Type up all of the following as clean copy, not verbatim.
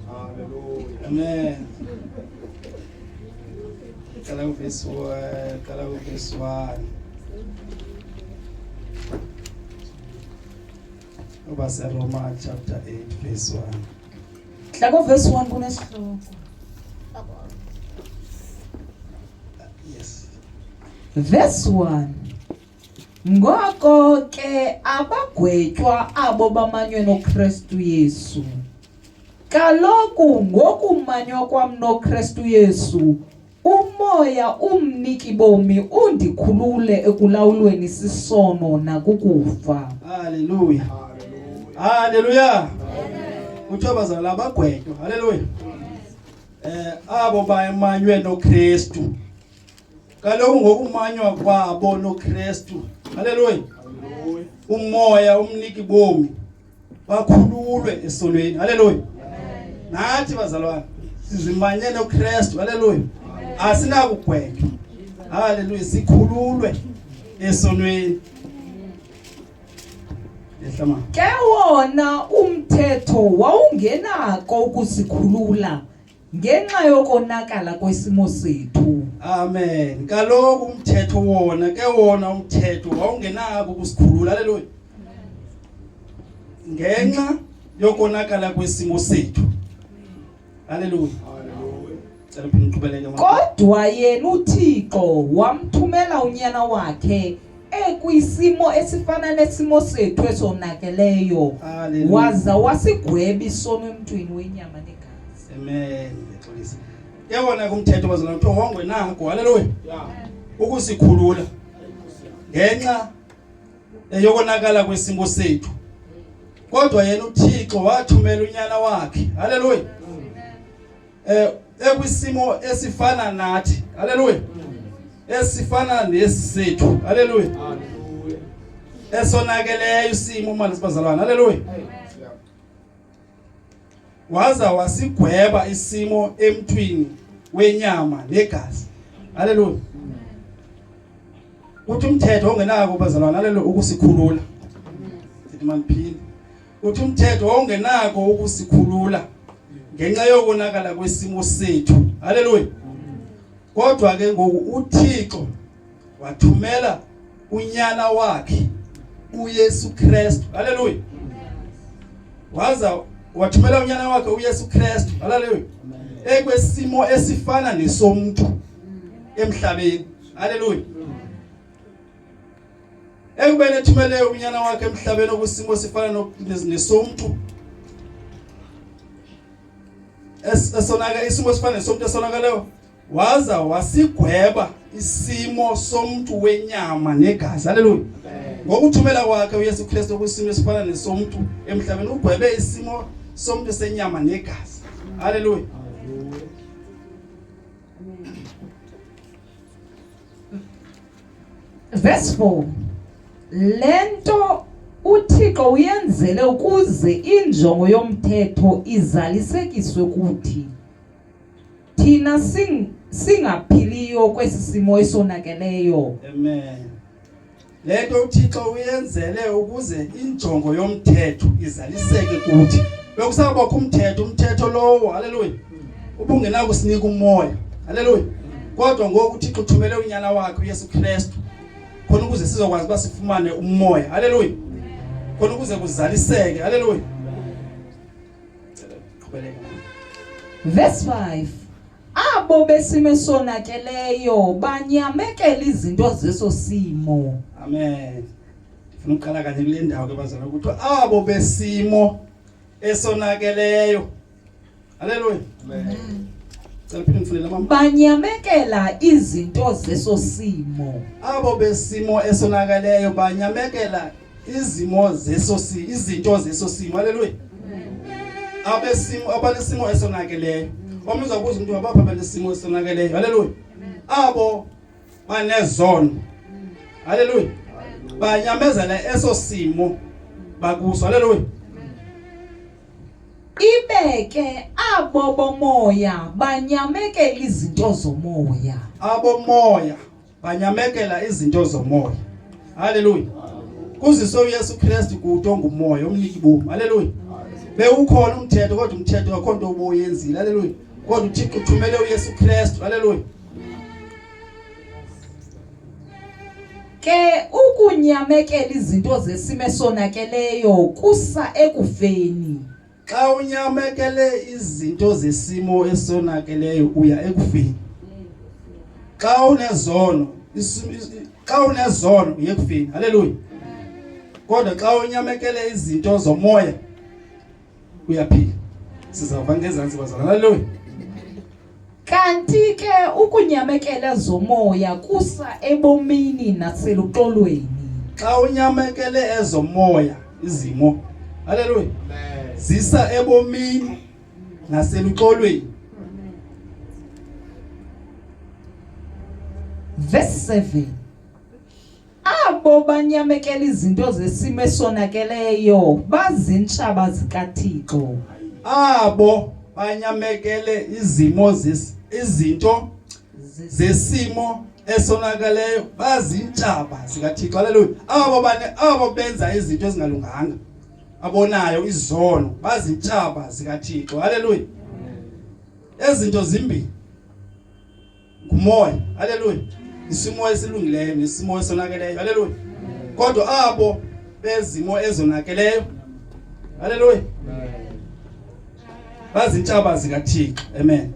Hallelujah. Amen. Qala kuvesi 1, qala kuvesi 1. Obaseroma chapter 8 verse 1. Hla kuvesi 1 kunesihloko. Yes. Verse 1. Ngoko ke abagwetywa abo bamanywe noKristu Yesu. Kaloku ngokumanywa kwam noKristu Yesu, uMoya umniki bomi undikhulule ekulawulweni sisono nakukufa. Haleluya. Haleluya. Kuthiwa bazalwana abagwetywa. Haleluya. Eh abo bamanywe noKristu. Kaloku ngokumanywa kwabo noKristu. Haleluya. Umoya umniki bomi bakhululwe esonweni. Haleluya. Nathi bazalwane sizimanye noKristu. Haleluya. Asinakugwetywa. Haleluya, sikhululwe esonweni. Yehla mama. Ke wona umthetho wawungenako ukusikhulula ngenxa yokonakala kwesimo sethu. Amen. Kaloku umthetho wona ke wona umthetho wawungenako ukusikhulula. Haleluya. Ngenxa yokonakala kwesimo sethu. Haleluya. Cela uphinde uqhubeleke mama. Kodwa yena uThixo wamthumela unyana wakhe ekwisimo esifana nesimo sethu esonakeleyo Haleluya. waza wasigweba isono emntwini wenyama negazi. Amen. Ndiyaxolisa. Ke wona kumthetho bazalwane kuthiwa wawungenako. Haleluya. Ukusikhulula ngenxa yokonakala kwesimo sethu. Kodwa yena uThixo wathumela unyana wakhe. Haleluya. Eh ekwisimo esifana nathi. Haleluya. Esifana nesisethu. Haleluya. Esonakeleyo isimo manje sibazalwane. Haleluya. Waza wasigweba isimo emntwini wenyama negazi. Haleluya. Uthi umthetho ongenako bazalwane, haleluya, ukusikhulula. Sithi maniphinde. Uthi umthetho ongenako ukusikhulula ngenxa yokonakala kwesimo sethu. Haleluya. Kodwa ke ngoku uThixo wathumela unyana wakhe uYesu Kristu. Haleluya. Waza wathumela unyana wakhe uYesu Kristu. Haleluya. Ekwesimo esifana nesomntu emhlabeni. Haleluya. Ekubeni ethumele unyana wakhe emhlabeni okusimo esifana nesomntu esonaka isimo esifana nesomntu esonakeleyo waza wasigweba isimo somntu wenyama negazi. Haleluya. Ngokuthumela kwakhe uYesu Kristu kwisimo esifana nesomntu emhlabeni ugwebe isimo somntu senyama negazi. Haleluya. Verse 4. Lento uThixo uyenzele ukuze injongo yomthetho izalisekiswe kuthi. Thina sing singaphiliyo kwesi simo esonakeleyo. Amen. Lento uThixo uyenzele ukuze injongo yomthetho izaliseke kuthi. Bekusabakho umthetho, umthetho lowo, haleluya. Ubungenakusinika umoya. Haleluya. Kodwa ngoku uThixo uthumele unyana wakhe uYesu Kristu khona ukuze sizokwazi uba sifumane umoya. Haleluya. Khona ukuze kuzaliseke. Haleluya. Qhubeleka. Verse 5. Abo besimo esonakeleyo banyamekela izinto zeso simo. Amen. Ndifuna ukuqala kanye kule ndawo ke bazalwane ukuthi abo besimo esonakeleyo. Haleluya. Amen. Cela phinde ngifundele mama. Banyamekela izinto zeso simo. Abo besimo esonakeleyo banyamekela izimo zeso si izinto zeso simo. Haleluya. Abesimo abanesimo esonakeleyo. Omnye uzakubuza umuntu ngabapha abanesimo esonakeleyo. Haleluya. Abo banezono. Haleluya. Banyamezela eso simo bakuso. Haleluya. Ibe ke abo bomoya banyamekela izinto zomoya. Abomoya banyamekela izinto zomoya. Haleluya. Kuziswe uYesu Kristu kuto ngumoya umniki bomi. Haleluya. Bewukhona umthetho kodwa umthetho akho nto uboyenzile. Haleluya. Kodwa uThixo uthumele uYesu Kristu. Haleluya. Ke ukunyamekela izinto zesimo esonakeleyo kusa ekufeni. Xa unyamekele izinto zesimo esonakeleyo uya ekufeni. Xa unezono, xa unezono uye ekufeni. Haleluya. Kodwa xa unyamekele izinto zomoya uyaphila. Sizawuva ngezantsi bazalwana. Haleluya. Kanti ke ukunyamekela zomoya kusa ebomini naseluxolweni. Xa unyamekele ezomoya izimo, haleluya, zisa ebomini naseluxolweni. Verse 7. Abo banyamekela izinto zesimo esonakeleyo bazintshaba zikaThixo. Abo banyamekele izimo izinto zesimo esonakeleyo bazintshaba zikaThixo. Haleluya. Abo bane abo benza izinto ezingalunganga abonayo izono bazintshaba zikaThixo. Haleluya. Ezinto zimbini ngumoya haleluya isimo esilungileyo nesimo esonakeleyo haleluya kodwa abo bezimo ezonakeleyo haleluya bazintshaba zikaThixo amen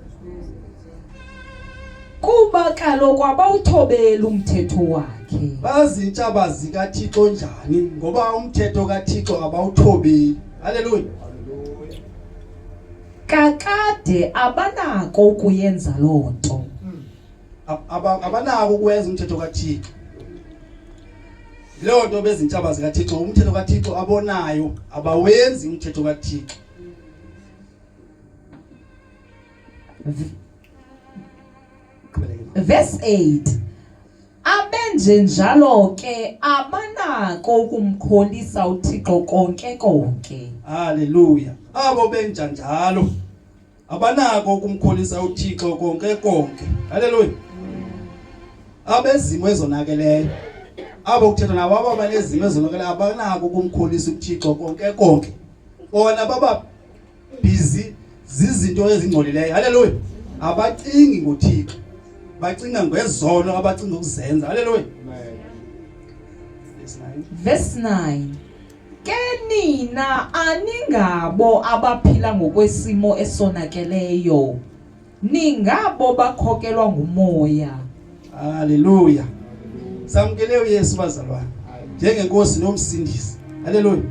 Kuba kaloku abawuthobeli umthetho wakhe. Bazintshaba zikaThixo njani ngoba umthetho kaThixo abawuthobeli haleluya Kakade abanako ukuyenza loo nto. Abanako ukuwenza umthetho kaThixo. Leyo nto bezintshaba zikaThixo, umthetho kaThixo abonayo abawenzi umthetho kaThixo. Verse 8 Abenjenjalo ke abanako ukumkholisa uThixo konke konke. Haleluya. Abo benja njalo abanako ukumkholisa uThixo konke konke. Haleluya. Abezimo ezonakeleyo abo kuthethwa nabo aba banezimo ezonakeleyo abanako ukumkholisa uThixo konke konke. Bona baba busy zizinto ezingcolileyo haleluya abacingi ngoThixo bacinga ngezono abacinga ukuzenza haleluya verse 9 Ke nina aningabo abaphila ngokwesimo esonakeleyo ningabo bakhokelwa ngumoya haleluya samkele uYesu bazalwane njengenkosi nomsindisi haleluya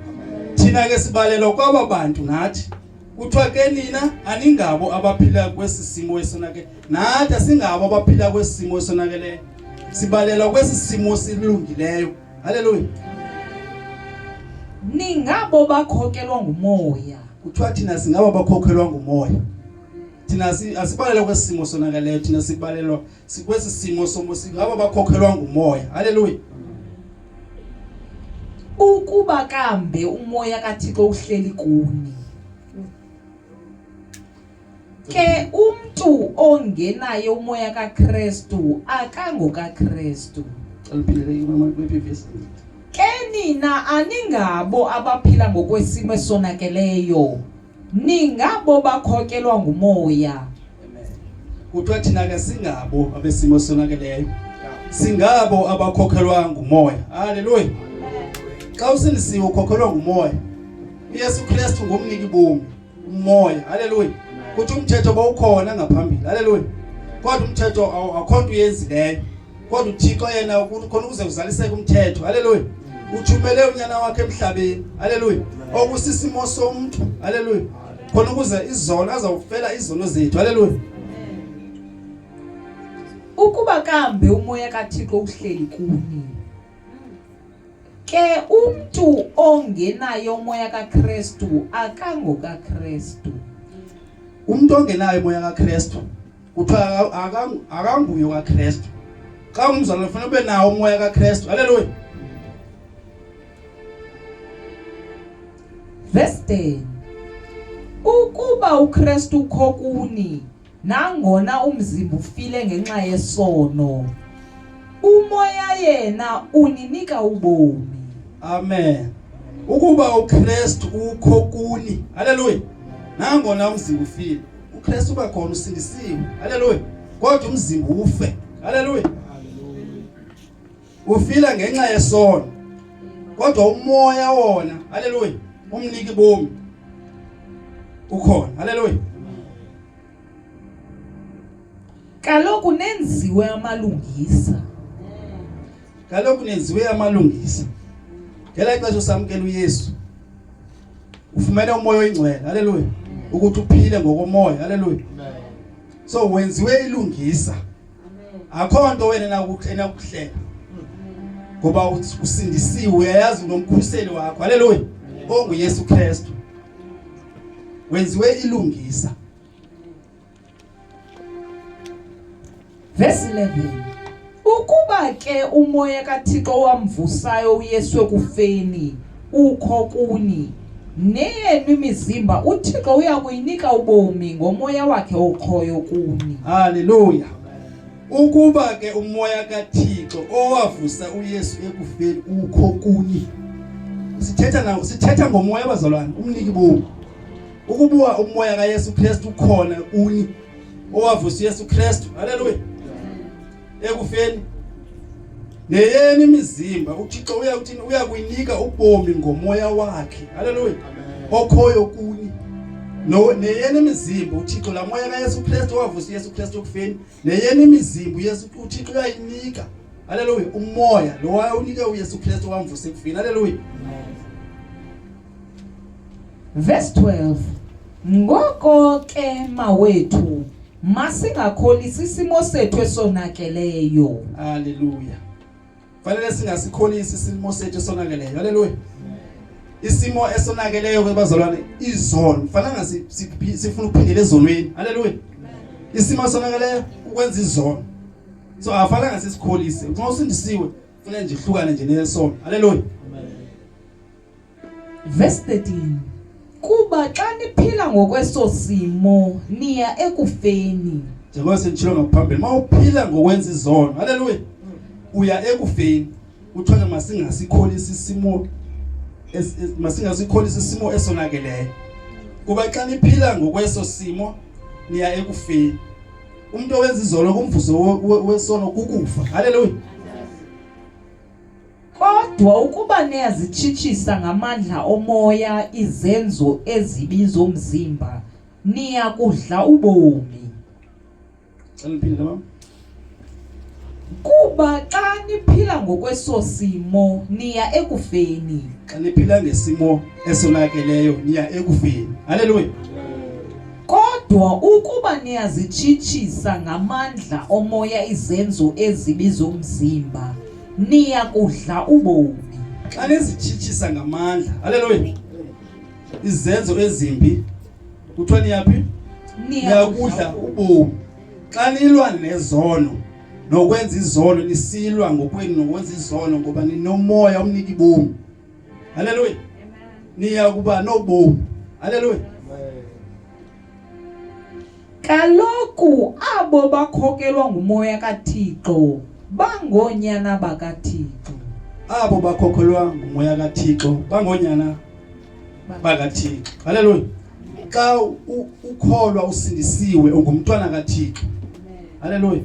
thina ke sibalelwa kwaba bantu nathi kuthiwa ke nina aningabo abaphila kwesi simo esonakele nathi asingabo abaphila kwesi simo esonakeleyo sibalelwa kwesi simo silungileyo haleluya ningabo bakhokelwa ngumoya kuthiwa thina singabo bakhokhelwa ngumoya thina asibalelwa kwesi simo sonakeleyo thina sibalelwa sikwesi simo somo singabo bakhokhelwa ngumoya haleluya ukuba kambe umoya kaThixo uhleli kuni ke umntu ongenaye umoya kaKristu akangokaKristu ke nina aningabo abaphila ngokwesimo esonakeleyo Ningabo bakhokelwa ngumoya. Kuthiwa thina ke singabo abesimo esonakeleyo. Singabo abakhokhelwa ngumoya. Haleluya. Xa usindisiwe ukhokhelwa ngumoya. uYesu Kristu ngumniki bomi, umoya. Haleluya. Kuthi umthetho bowukhona ngaphambili. Haleluya. Kodwa umthetho akho nto uyenzileyo. Kodwa uThixo yena khona ukuze kuzaliseke umthetho. Haleluya. Uthumele unyana wakhe emhlabeni. Haleluya. Okusisimo somntu. Haleluya. Khona ukuze izono azawufela izono zethu. Haleluya. Ukuba kambe umoya kaThixo uhleli kuni. Ke umntu ongenayo umoya kaKristu akangokaKristu. Umntu ongenayo umoya kaKristu kuthiwa akanguye kaKristu. Xa umzalwane kufanele ube nawo umoya kaKristu. Haleluya. Verse 10 Ukuba uKristu ukho kuni Nangona umzimba ufile ngenxa yesono, umoya yena uninika ubomi. Amen. Ukuba uKristu ukho kuni, haleluya, nangona umzimba ufile, uKristu uba khona, usindisiwe, haleluya, kodwa umzimba ufe, haleluya, ufila ngenxa yesono, kodwa umoya wona, haleluya, umniki bomi ukhona, haleluya. Kaloku nenziwe amalungisa. Kaloku nenziwe amalungisa. Ngela xesha usamkela uYesu, ufumene umoya oyingcwele, haleluya, ukuthi uphile ngokomoya, haleluya. So wenziwe ilungisa. Akho nto wena enakuhlela, ngoba usindisiwe, uyayazi unomkhuseli wakho, haleluya, onguYesu Kristu. Wenziwe ilungisa. Verse 11. Ukuba ke umoya kaThixo wamvusayo uYesu ekufeni ukho kuni, neyenu imizimba uThixo uya kuyinika ubomi ngomoya wakhe okhoyo kuni. Haleluya. Ukuba ke umoya kaThixo owavusa uYesu ekufeni ukho kuni. Sithetha na sithetha ngomoya bazalwane, umniki bomi. Ukuba umoya kaYesu Kristu ukhona kuni owavusa uYesu Kristu, haleluya, ekufeni, neyenu imizimba uThixo uya kuthini? Uya kuyinika ubomi ngomoya wakhe, haleluya, okhoyo kuni. No, neyenu imizimba uThixo, la moya kaYesu Kristu owavusa uYesu Kristu ekufeni, neyenu imizimba uYesu uThixo uyayinika, haleluya, umoya lo wayewunike uYesu Kristu owamvusa ekufeni, haleluya. Verse 12. Ngoko ke mawethu, masingakholisi isimo sethu esonakeleyo. Haleluya. Fanele singasikholisi isimo sethu esonakeleyo. Haleluya. Isimo esonakeleyo ke bazalwane, izono. Fanele sifuna ukuphindela ezonweni. Haleluya. Isimo esonakeleyo ukwenza izono. So afanele ngasikholise. Uma usindisiwe, fanele nje ihlukane nje nesono. Haleluya. Verse 13. Kuba xa niphila ngokweso simo niya ekufeni. Njengoba senditshilo ngaphambili, uma uphila ngokwenza izono, haleluya, uya ekufeni. Kuthiwa ke masingasikholisi isimo, masingasikholisi isimo esonakeleyo. Kuba xa niphila ngokweso simo niya ekufeni. Umuntu owenza izono kumvuzo wesono kukufa. Haleluya. Kodwa ukuba niyazitshitshisa ngamandla omoya izenzo ezibi zomzimba, niya kudla ubomi. Cela niphinde mama. Kuba xa niphila ngokweso simo niya ekufeni. Xa niphila ngesimo esonakeleyo niya ekufeni. Haleluya. Kodwa ukuba niyazitshitshisa ngamandla omoya izenzo ezibi zomzimba, niya kudla ubomi. Xa nizitshitshisa ngamandla, haleluya, izenzo ezimbi, kuthiwa niyaphi? Niyakudla ubomi. Xa nilwa nezono nokwenza izono, nisilwa ngokwenu nokwenza izono, ngoba ninomoya omnika ubomi. Haleluya. Niya kuba nobomi. Haleluya. Kaloku abo bakhokelwa ngumoya kaThixo bangoonyana bakaThixo. Abo bakhokelwa ngumoya kaThixo bangoonyana bakaThixo. Haleluya. Xa ukholwa usindisiwe, ungumntwana kaThixo. Haleluya.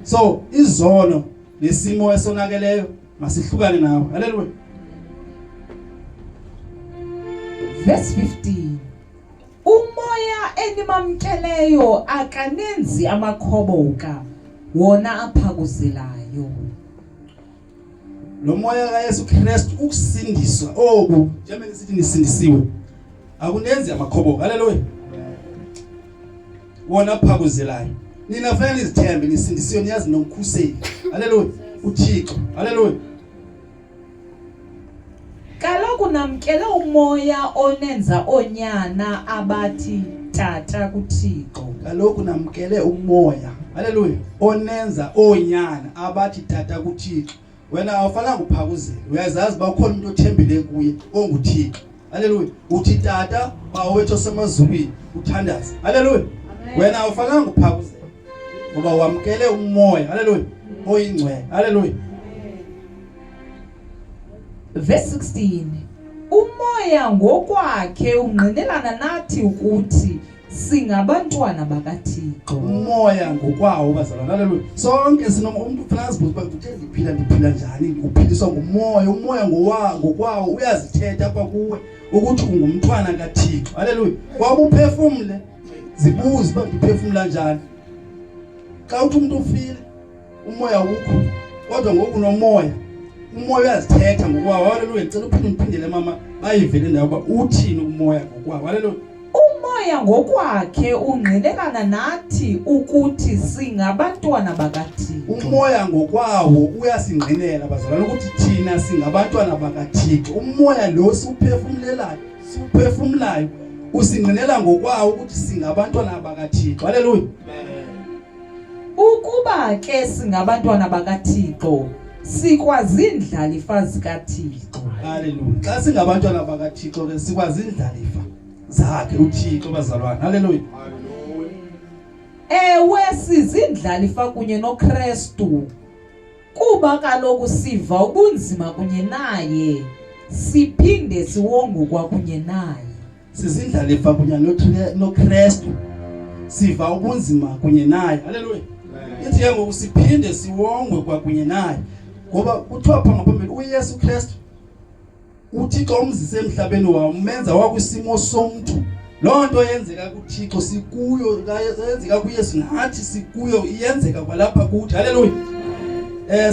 So izono nesimo esonakeleyo masihlukane nawe. Haleluya. Verse 15. Umoya enimamkeleyo akanenzi amakhoboka, wona aphakuzelayo. Lo moya kaYesu Kristu ukusindiswa oku, njengoba sithi nisindisiwe, akunenzi amakhoboka. Haleluya. Wona aphakuzelayo. Nina fanele nizithembe, nisindisiwe, niyazi nomkhuseli. Haleluya. uThixo. Haleluya. Kaloku namkele umoya onenza oonyana abathi tata kuThixo. Kaloku namkele umoya, haleluya, onenza oonyana abathi tata kuThixo. Wena awufanelanga uphakuzele, uyazazi uba ukhona umuntu othembile kuye onguThixo. Haleluya. Uthi tata, Bawo wethu osemazulwini, uthandaze. Haleluya. Wena awufanelanga uphakuzele ngoba wamkele umoya, haleluya, oyingcwele. Haleluya. Verse 16. Umoya Umoya ngokwakhe ungqinelana nathi ukuthi singabantwana bakaThixo. Umoya ngokwawo bazalwane. Haleluya. Sonke sinom umuntu kufanele azibuze uba uthe ndiphila ndiphila njani? Uphiliswa ngumoya. Umoya ngokwawo uyazithetha apha kuwe ukuthi ungumntwana kaThixo. Haleluya. Kwaba uphefumle zibuze uba ndiphefumla njani. Xa uthi umuntu ufile umoya wukho kodwa ngoku unomoya umoya uyazithetha ngokwawo haleluya ndicela uphinde ndiphindele mama bayive le ndawo uba uthini umoya ngokwawo haleluya Umoya ngokwakhe ungqinelana nathi ukuthi singabantwana bakaThixo. Umoya ngokwawo uyasingqinela bazalwane ukuthi thina singabantwana bakaThixo. Umoya lo siwuphefumlelayo, siwuphefumlayo usingqinela ngokwawo ukuthi singabantwana bakaThixo. Haleluya. Ukuba ke singabantwana bakaThixo, sikwazindlalifa zikaThixo. Haleluya. Xa singabantwana bakaThixo ke sikwazindlalifa zakhe uThixo bazalwane. Haleluya. Ewe, sizindlalifa kunye noKristu. Kuba kaloku siva ubunzima kunye naye, siphinde siwongwe kwakunye naye. Sizindlalifa kunye noKristu. Siva ubunzima kunye naye. Haleluya. Ithi ke ngoku siphinde siwongwe kwakunye naye. Ngoba kuthiwa pha ngaphambili uYesu Kristu uThixo umzise emhlabeni wamenza wakwisimo somntu. Loo nto yenzeka kuThixo sikuyo, yenzeka kuYesu nathi sikuyo, iyenzeka kwalapha kuthi. Haleluya.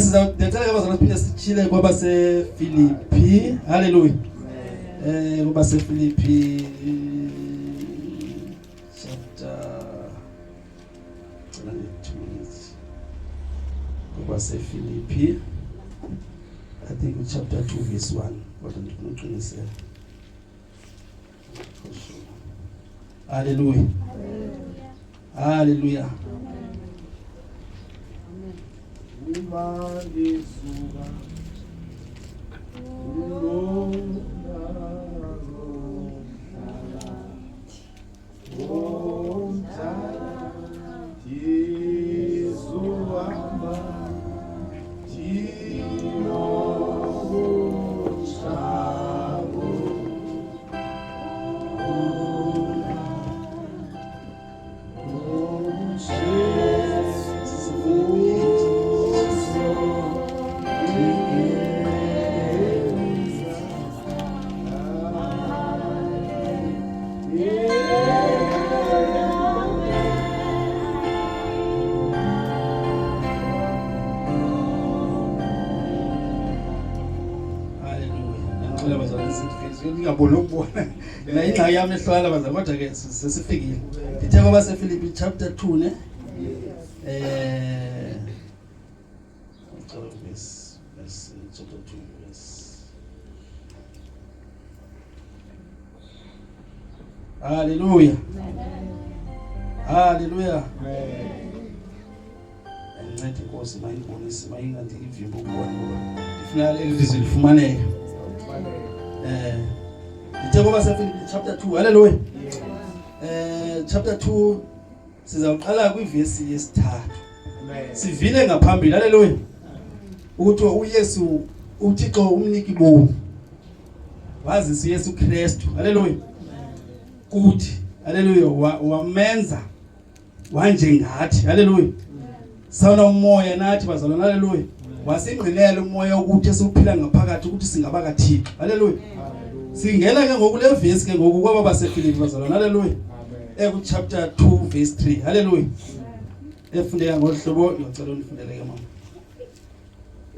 Siza ndiyacela ke bazalwane siphinde sityhile kwabaseFilipi. Haleluya. KwabaseFilipi chapter cela nge-2 minutes. KwabaseFilipi I think chapter 2 verse 1 kodwa ndifuna uqiniseka. Haleluya. Haleluya. Uma ngisuka Ngiyabona ukubona la ingxaki yami ehlwala bazalwane kodwa ke sesifikile. Ndithe kwabaseFilipi chapter 2 ne ngicela verse verse chapter 2 verse Hallelujah. Hallelujah. Ancede inkosi mayindibonise mayingandivimbi ukubona ngoba ndifuna eli lizwi lifumaneke. Ndithe kwabaseFilipi chapter 2. Hallelujah. Chapter 2 sizawuqala kwivesi yesithathu. Sivile ngaphambili. Hallelujah. Ukuthi uYesu uThixo umniki bomi. Wazisa uYesu Kristu. Hallelujah. Kuthi hallelujah wamenza wanjengathi. Hallelujah. Sawona umoya nathi bazalwane. Hallelujah. Wasingqinela umoya ukuthi esiwuphila ngaphakathi ukuthi singaba kaThixo. Hallelujah. Singena ke ngoku le verse ke ngoku kwaba baseFilipi bazalwane. Hallelujah. Eku chapter 2 verse 3. Hallelujah. Efundeka ngohlobo ngicela undifundele ke mama.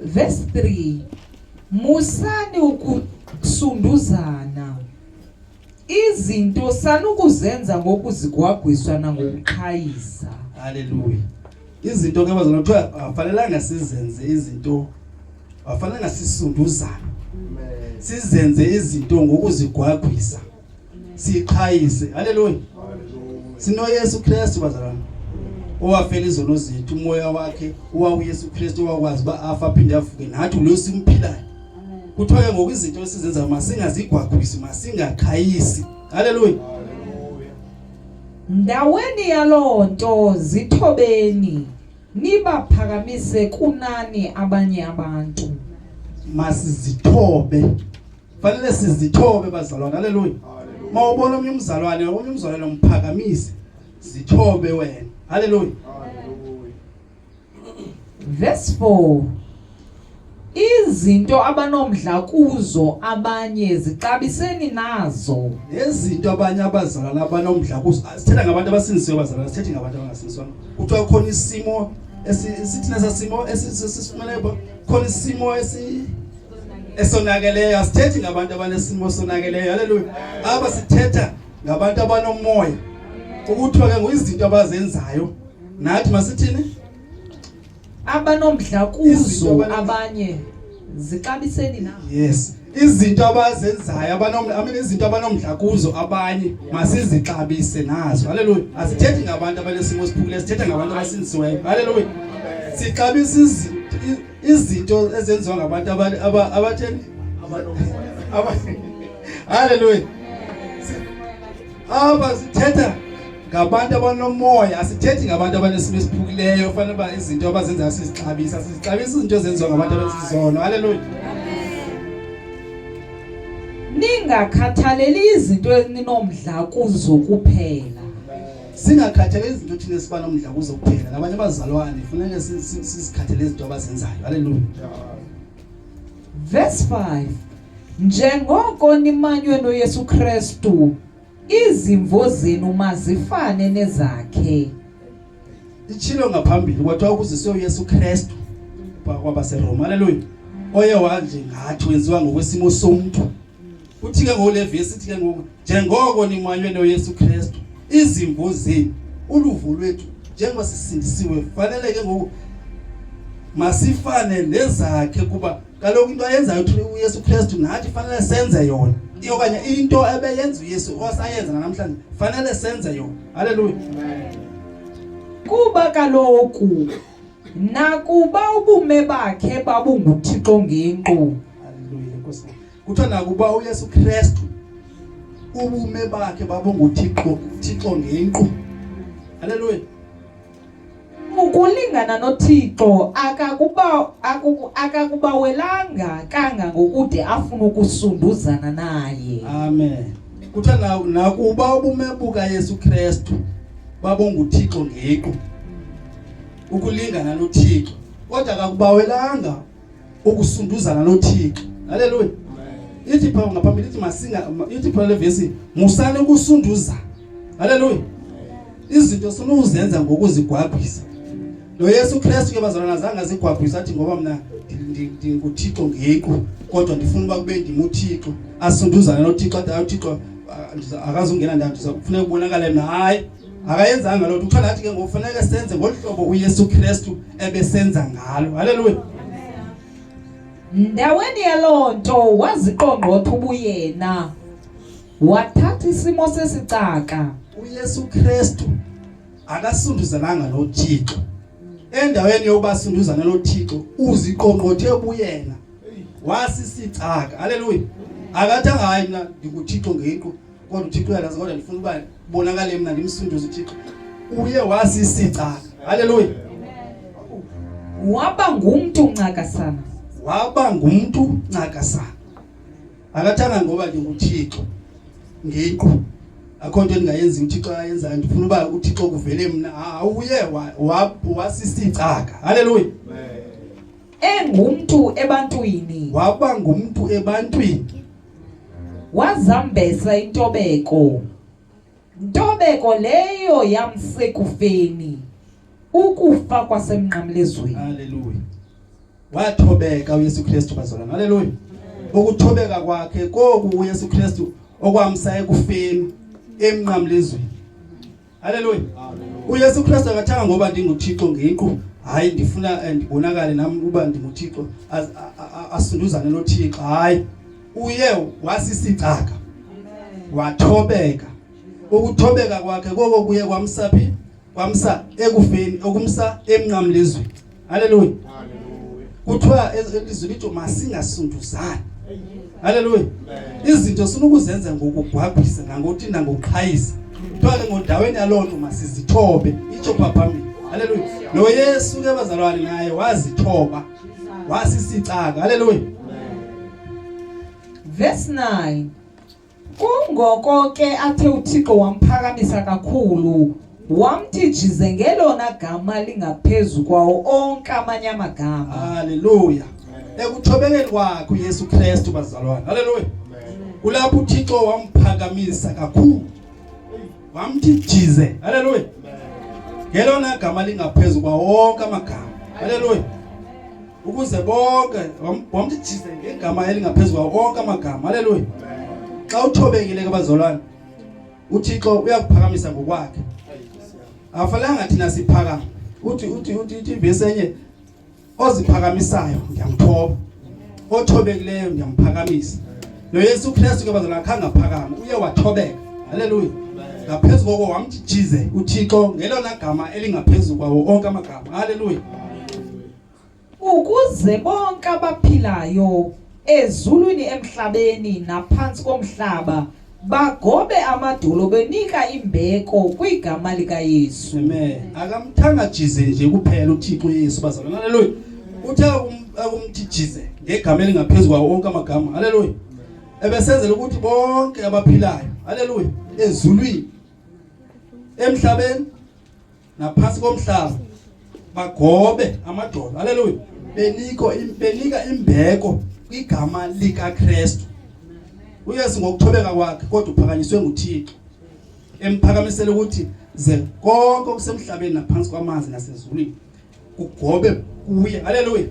Verse 3 Musani ukusunduzana izinto sanukuzenza ngokuzigwagwiswa nangokuqhayisa. Hallelujah. Izinto ke bazalwane kuthiwa afanelanga sizenze izinto, afanelanga sisunduzane. Sizenze izinto ngokuzigwagwisa. Siqhayise. Hallelujah. SinoYesu Kristu bazalwane. Owafela izono zethu, umoya wakhe owawuYesu Kristu owakwazi uba afa aphinde avuke nathi lo simphilayo. Kuthiwa ke ngoku izinto esizenzayo masingazigwagwisi, masingaqhayisi. Hallelujah. Ndaweni yaloo nto zithobeni nibaphakamise kunani abanye abantu. Masizithobe. Fanele sizithobe bazalwane. Haleluya. Mawubona omnye umzalwane, omnye umzalwane umphakamise. Zithobe wena. Haleluya. Verse 4 Izinto abanomdla kuzo abanye zixabiseni nazo. Nezinto abanye abazalwana abanomdla kuzo. Sithetha ngabantu abasindisiwe bazalwana, sithethi ngabantu abangasindiswanga. Kuthiwa khona isimo esithi nesa simo esisifumeneyo khona isimo esi esonakeleyo. Asithethi ngabantu abanesimo esonakeleyo. Haleluya. Aba sithetha ngabantu abanomoya. Ukuthiwa ke ngoizinto abazenzayo. Nathi masithini? Abanomdla kuzo abanye zixabiseni na. Yes. Izinto abazenzayo abanomdla, I mean izinto abanomdla kuzo abanye masizixabise nazo. Haleluya. Asithethi ngabantu abanesimo esiphukileyo, sithetha ngabantu abasindisiweyo. Haleluya. Sixabisa izinto ezenziwa ngabantu abatheni? Abanomoya. Haleluya. Apha sithetha ngabantu abanomoya, asithethi ngabantu abanesimo esiphukileyo, fanele uba izinto abazenzayo sizixabisa, sizixabisa izinto ezenziwa ngabantu abenza izono. Haleluya. Ningakhathaleli izinto eninomdla kuzo kuphela. Singakhathaleli izinto thina esiba nomdla kuzo kuphela. Nabanye abazalwane funeke sizikhathalele izinto abazenzayo. Haleluya. Verse 5 Njengoko nimanywe noYesu Kristu, izimvo zenu mazifane nezakhe. Itshilo ngaphambili kwathiwa ukuziswe uYesu Kristu kwabaseRoma. Haleluya. Oye wanje ngathi wenziwa ngokwesimo somntu. Uthi ke ngoku le vesi ithi ke ngoku njengoko nimanywe noYesu Kristu, izimvo zenu, uluvo lwethu njengoba sisindisiwe fanele ke ngoku masifane nezakhe kuba kaloku into ayenzayo uYesu Kristu nathi fanele senze yona okanye into ebeyenza uYesu osayenza namhlanje fanele senze yona. Haleluya. Kuba kaloku nakuba ubume bakhe babunguThixo ngenkqu. Haleluya Nkosi. Kuthiwa nakuba uYesu Kristu ubume bakhe babunguThixo, Thixo ngenkqu. Haleluya. Ukulingana noThixo akakuba akakubawelanga kangangokude afune ukusunduzana naye. Amen. Kuthiwa nakuba ubume bukaYesu Kristu babunguThixo ngequ, ukulingana noThixo, kodwa akakubawelanga ukusunduzana noThixo. Haleluya. Ithi pha ngaphambili ithi masinga ithi pha le vesi musani ukusunduza. Haleluya. Izinto sinuzenza ngokuzigwagwisa. Lo Yesu Kristu ke bazalwana azange azigwagwisa athi ngoba mina ndinguThixo ngequ kodwa ndifuna uba kube ndim uThixo asunduzane noThixo athi uThixo akazungena ndawo kufuneka kubonakale mna. Hayi, akayenzanga loo nto. Kuthiwa nathi ke ngoku funeka senze ngolu hlobo uYesu Kristu ebesenza ngalo. Haleluya. Ndaweni yaloo nto waziqongqotha ubuyena, wathatha isimo sesicaka. UYesu Kristu akasunduzelanga noThixo. Endaweni yokuba asunduzane noThixo, uziqongqothe ubuyena, wasisicaka. Haleluya. Akathanga hayi mna ndinguThixo ngequ, kodwa uThixo uyalazi, kodwa ndifuna uba bonakale mna ndimsunduze uThixo. Uye wasisicaka. Haleluya. Waba ngumntu ncakasana. Waba ngumntu ncakasana. Akathanga ngoba ndinguThixo ngequ, akho nto endingayenziyo uThixo ayenzayo, ndifuna uba uThixo kuvele mna. Uye wasisicaka. Haleluya. Engumntu ebantwini. Waba ngumntu ebantwini. Wazambesa intobeko. Ntobeko leyo yamsekufeni, ukufa kwasemnqamlezweni. Haleluya. Wathobeka uYesu Kristu bazalwane. Haleluya. Ukuthobeka kwakhe koku uYesu Kristu okwamsa ekufeni emnqamlezweni. Haleluya. UYesu Kristu akathanga ngoba ndinguThixo ngequ, hayi ndifuna ndibonakale nami uba ndinguThixo, asunduzane noThixo. Hayi, uye wasisicaka, wathobeka. Ukuthobeka kwakhe koko kuye kwamsaphi, kwamsa ekufeni, okumsa emnqamlezweni. Haleluya. Kuthiwa elizwi lithi masingasunduzani. Haleluya. Izinto sinukuzenza ngokugwagwisa nangokuthi nangokuqhayisa. Kuthiwa ke ngondaweni yaloo nto masizithobe, itsho pha phambili. Haleluya. Lo Yesu ke bazalwane naye wazithoba, wasisicaka. Haleluya. Verse 9. Kungoko ke athe uThixo wamphakamisa kakhulu, wamthi jize ngelona gama lingaphezu kwawo onke amanye amagama. Haleluya. Ekuthobekeni kwakhe uYesu Kristu bazalwane. Haleluya. Kulapho uThixo wamphakamisa kakhulu. Wamthi jize. Haleluya. Ngelona gama lingaphezu kwawo wonke amagama. Haleluya. Ukuze bonke wamthi jize ngegama elingaphezu kwawo onke amagama. Haleluya. Xa uthobekile ke bazalwane, uThixo uyakuphakamisa ngokwakhe. Afanelanga thina siphakame. Uthi uthi uthi uthi ivesi enye oziphakamisayo ndiyamthoba. Othobekileyo ndiyamphakamisa. NoYesu Kristu ke bazalwane akhange aphakame, uye wathobeka. Haleluya. Ngaphezu koko wamthi jize uThixo ngelona gama elingaphezu kwawo onke amagama. Haleluya. Ukuze bonke abaphilayo ezulwini, emhlabeni naphantsi komhlaba bagobe amadolo benika imbeko kwigama likaYesu. Amen. Akamthanga jize nje kuphela uThixo uYesu bazalwane. Haleluya. Uthe akumthi jize ngegama elingaphezu kwawo onke amagama. Haleluya. Ebesenzela ukuthi bonke abaphilayo, haleluya, ezulwini, emhlabeni naphantsi komhlaba bagobe amadolo. Haleluya. Beniko benika imbeko kwigama likaKristu. uYesu ngokuthobeka kwakhe kodwa uphakanyiswe nguThixo emphakamisela ukuthi ze konke okusemhlabeni naphansi kwamanzi nasezulwini kugobe kuye. Haleluya.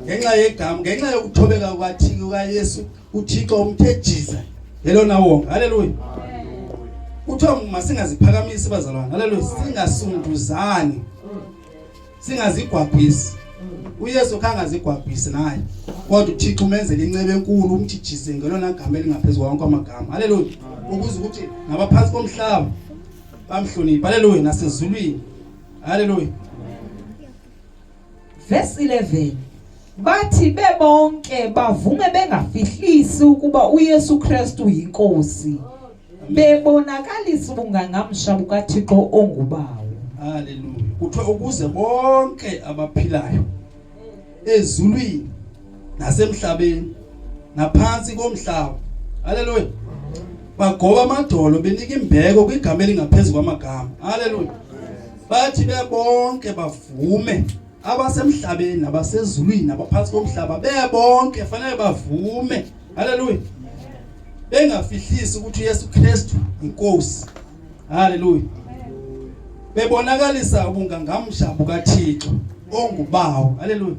Ngenxa yegama, ngenxa yokuthobeka kukaThixo kaYesu, uThixo umthe jiza ngelona wonke. Haleluya. Kuthiwa masingaziphakamisi bazalwane. Haleluya. Singasunduzani, singazigwagwisi. uYesu khange azigwagwisi naye, kodwa uThixo umenzele incebe enkulu, umthi jize ngelona gama elingaphezu kwawo wonke amagama. Haleluya. Ukuze ukuthi nabaphansi komhlaba bamhloniphe. Haleluya. Nasezulwini. Haleluya. Verse 11. Bathi bebonke bavume bengafihlisi ukuba uYesu Kristu yinkosi, bebonakalisa ubungangamsha bukaThixo ongubawo. Haleluya. Kuthiwa ukuze bonke abaphilayo ezulwini nasemhlabeni naphansi komhlaba, haleluya, bagoba amadolo benika imbeko kwigama elingaphezu kwamagama. Haleluya. Bathi bebonke bavume, abasemhlabeni nabasezulwini nabaphansi komhlaba, bebonke fanele bavume. Haleluya. Bengafihlisi ukuthi uYesu Kristu inkosi. Haleluya. Bebonakalisa ubungangamsha bukaThixo ongubawo. Haleluya.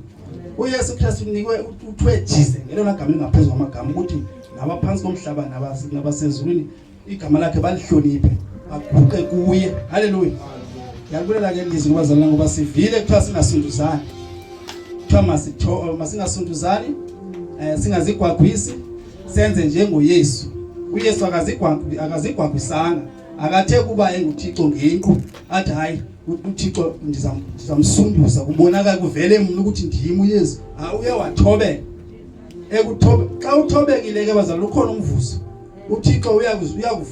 uYesu Kristu unikwe uthwe jize ngelona gama elingaphezu kwamagama ukuthi nabaphansi komhlaba nabasezulwini igama lakhe balihloniphe baguqe kuye. Haleluya. Ngiyabulela ke lizwi kubazalwane ngoba sivile kuthiwa singasunduzani, kuthiwa masingasunduzani, singazigwagwisi, senze njengoYesu. uYesu akazigwagwisanga, akathe kuba enguThixo ngenkqu athi hayi uThixo ndizamsunduza kubonakala kuvele mna ukuthi ndim uYesu. Ha, uye wathobeka. Ekuthobe xa uthobekile ke bazalwane ukhona umvuzo. uThixo uyakuvuka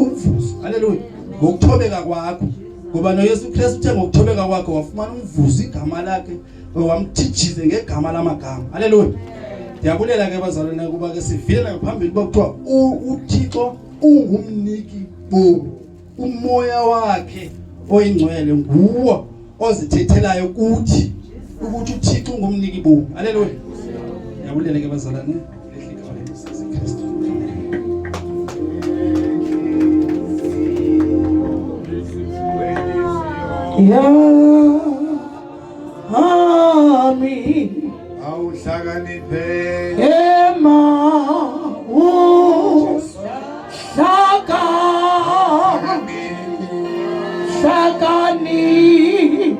umvuzo. Haleluya. Ngokuthobeka kwakho, ngoba noYesu Kristu uthe ngokuthobeka kwakhe wafumana umvuzo, igama lakhe wamthijize ngegama lamagama. Haleluya. Ndiyabulela ke bazalwane kuba ke sivile ngaphambili uba kuthiwa uThixo ungumniki bomi, umoya wakhe oyingcwele nguwo ozithethelayo kuthi ukuthi uThixo ungumniki bomi. Haleluya. Ndiyabulela ke bazalwane. Yami Awuhlakaniphe ema u hlaka hlakani.